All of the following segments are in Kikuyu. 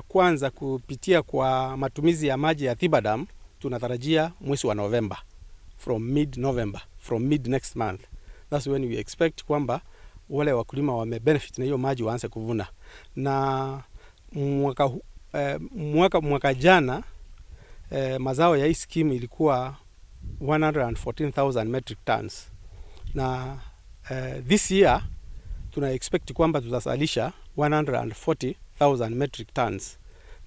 Kwanza kupitia kwa matumizi ya maji ya Thiba Dam tunatarajia mwezi wa November, from mid November, from mid next month. That's when we expect kwamba wale wakulima wame benefit na hiyo maji waanze kuvuna. Na mwaka jana mazao ya hii scheme ilikuwa 114,000 metric tons na this year tuna expect kwamba tutazalisha 140,000 metric tons,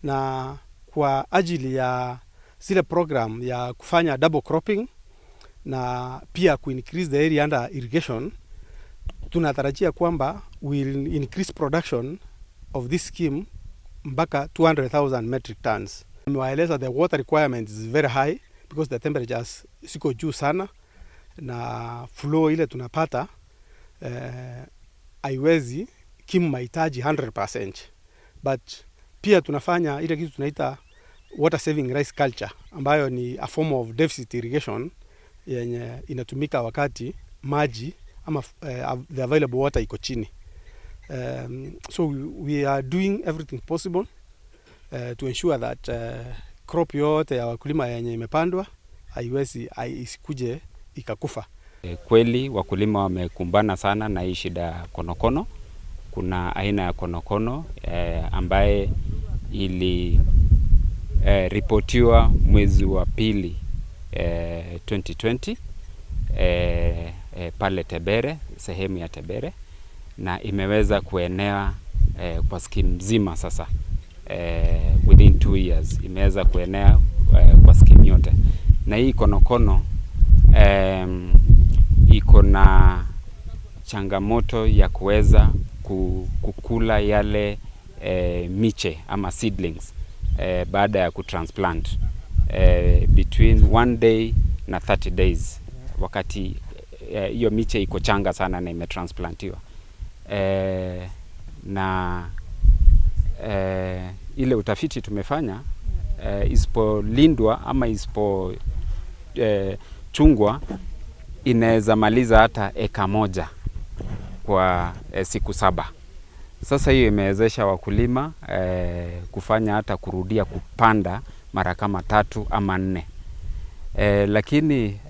na kwa ajili ya zile program ya kufanya double cropping na pia ku increase the area under irrigation, tunatarajia kwamba will increase production of this scheme mpaka 200,000 metric tons. Nimewaeleza the water requirement is very high because the temperatures ziko juu sana na flow ile tunapata haiwezi kimu mahitaji 100%, but pia tunafanya ile kitu tunaita water saving rice culture ambayo ni a form of deficit irrigation yenye inatumika wakati maji ama the available water iko chini. So we are doing everything possible to ensure that crop yote ya wakulima yenye imepandwa haiwezi isikuje ikakufa. Kweli wakulima wamekumbana sana na hii shida ya konokono. Kuna aina ya konokono ambaye ili ripotiwa mwezi wa pili 2020 pale Tebere, sehemu ya Tebere, na imeweza kuenea kwa scheme mzima sasa within 2 years imeweza kuenea kwa scheme yote, na hii konokono iko na changamoto ya kuweza kukula yale miche ama seedlings baada ya kutransplant between 1 day na 30 days, wakati hiyo miche iko changa sana na imetransplantiwa na ile utafiti tumefanya, isipolindwa ama isipo chungwa inaweza maliza hata eka 1 kwa siku 7. Sasa hiyo imewezesha wakulima kufanya hata kurudia kupanda mara kama tatu ama nne. Lakini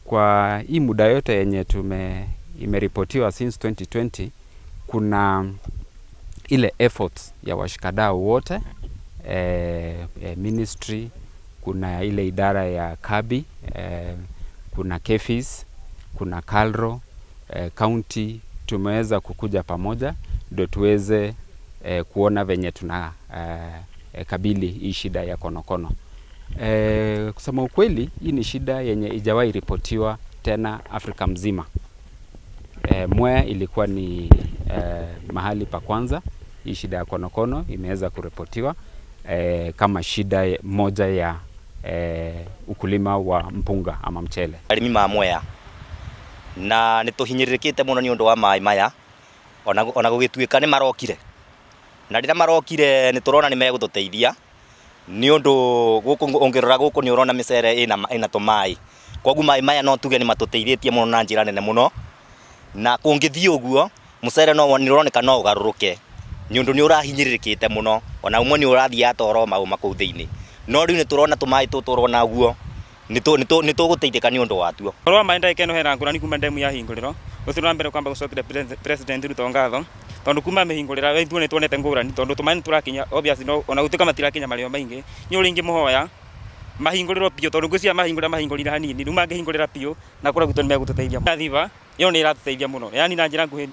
kwa hii muda yote yenye imeripotiwa since 2020, kuna ile efforts ya washikadau wote, ministry, kuna ile idara ya Kabi, kuna KEPHIS, kuna KALRO, county, tumeweza kukuja pamoja ndio tuweze kuona venye tuna kabili hii shida ya konokono. Kusema ukweli, hii ni shida yenye ijawahi ripotiwa tena Afrika mzima. Mwea ilikuwa ni mahali pa kwanza hii shida ya konokono imeweza kuripotiwa kama shida moja ya ukulima wa mpunga ama mchele. Arĩmi ma Mwea na nĩ tũhinyĩrĩrĩkĩte mũno nĩ ũndũ wa maĩ maya ona gũgĩtuĩka nĩ marokire, na rĩrĩa marokire nĩ tũrona nĩ megũtũteithia nĩ ũndũ gũkũ ũngĩrora gũkũ nĩ ũrona mĩcere ĩna tũmaĩ, koguo maĩ maya no tuge nĩ matũteithĩtie mũno na njĩra nene mũno, na kũngĩthiĩ ũguo mũcere no nĩ ũroneka no ũgarũrũke nĩ ũndũ nĩ ũrahinyĩrĩrĩkĩte mũno, ona ũmwe nĩ ũrathiĩ atoro maũma kũu thĩinĩ, no rĩu nĩ tũrona tũmaĩ tũtũ ũrona ũguo nĩ tũgũteithĩka nĩ ũndũ watuo. Ũhoro wa maĩ ndagĩka ĩno hena ngũrani kuma ndemu yahingũrĩrwo. Ũcio wa mbere kwamba gũcokeria President Ruto ngatho tondũ kuma amĩhingũrĩra ithuĩ nĩ tuonete ngũrani tondũ tũmaĩ nĩ tũrakinya, obviously, no ona gũtuĩka matirakinya marĩo maingĩ. Niĩ ũrĩa ingĩmũhoya mahingũrĩrwo biũ tondũ ngwĩciria mahingũrĩra mahingũrire hanini, rĩu mangĩhingũrĩra biũ na kũrĩa gwitũ nĩ megũtũteithia. Thiba ĩyo nĩ ĩratũteithia mũno, yani na njĩra nguhĩ.